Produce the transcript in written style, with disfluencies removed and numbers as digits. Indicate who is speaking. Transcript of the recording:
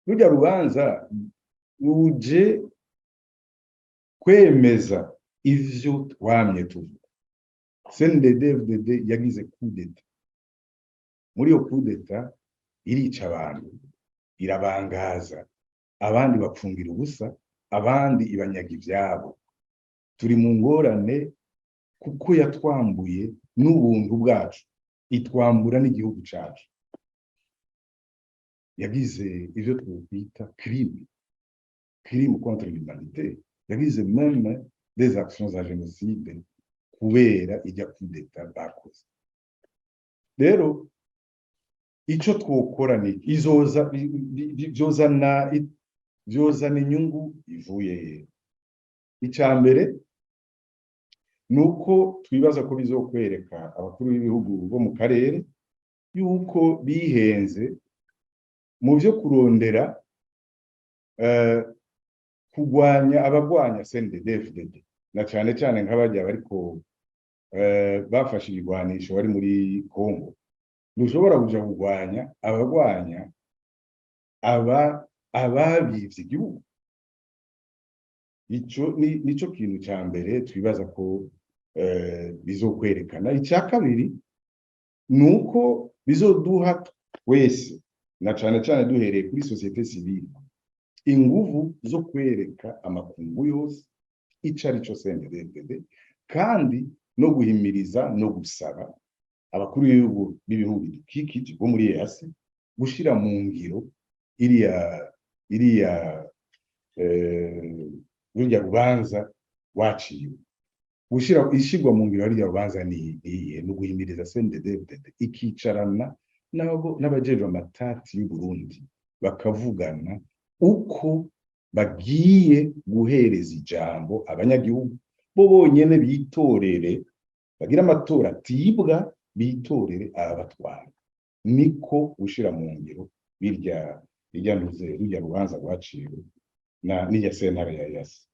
Speaker 1: Rujya rubanza ruje kwemeza ivyo twamye tuvuga. CNDD-FDD yagize coup d'état. Muri iyo coup d'état irica abantu, irabangaza, abandi bapfungira ubusa, abandi ibanyaga ivyabo. Turi mu ngorane kuko yatwambuye n'ubuntu bwacu, itwambura n'igihugu cacu. Yagize ivyo twokwita crime contre l'humanité, yagize même des actions za génocide kubera ijya coup d'état bakoze. Rero ico twokora ni izoza vyozana inyungu ivuye he? Ica mbere ni uko twibaza ko bizokwereka abakuru b'ibihugu bo mu karere yuko bihenze mu vyo kurondera kugwanya abagwanya CNDD-FDD, na cane cane nk'abarya bariko bafashe ibigwanisho bari muri Congo. Ntushobora kuja kugwanya abagwanya aba ababivye igihugu. Ico ni nico kintu ca mbere twibaza ko bizokwerekana. Ica kabiri ni uko bizoduha twese, na cane cane duhereye kuri société civile, inguvu zo kwereka amakungu yose ico ari co CNDD-FDD, kandi no guhimiriza no gusaba abakuru b'ibihugu bidukikije bo muri EAC gushira mu ngiro iriya rurya rubanza rwaciwe. Gushira ishirwa mu ngiro ririya rubanza ni iyihe? Ni uguhimiriza CNDD-FDD ikicarana nabo n'abajejwe amatati y'u Burundi, bakavugana uko bagiye guhereza ijambo abanyagihugu bo bonyene, bitorere, bagira amatora atibwa, bitorere ababatwara. Niko gushira mu ngiro birya irya ntuze, rurya rubanza rwaciwe na n'irya sentare ya EAC.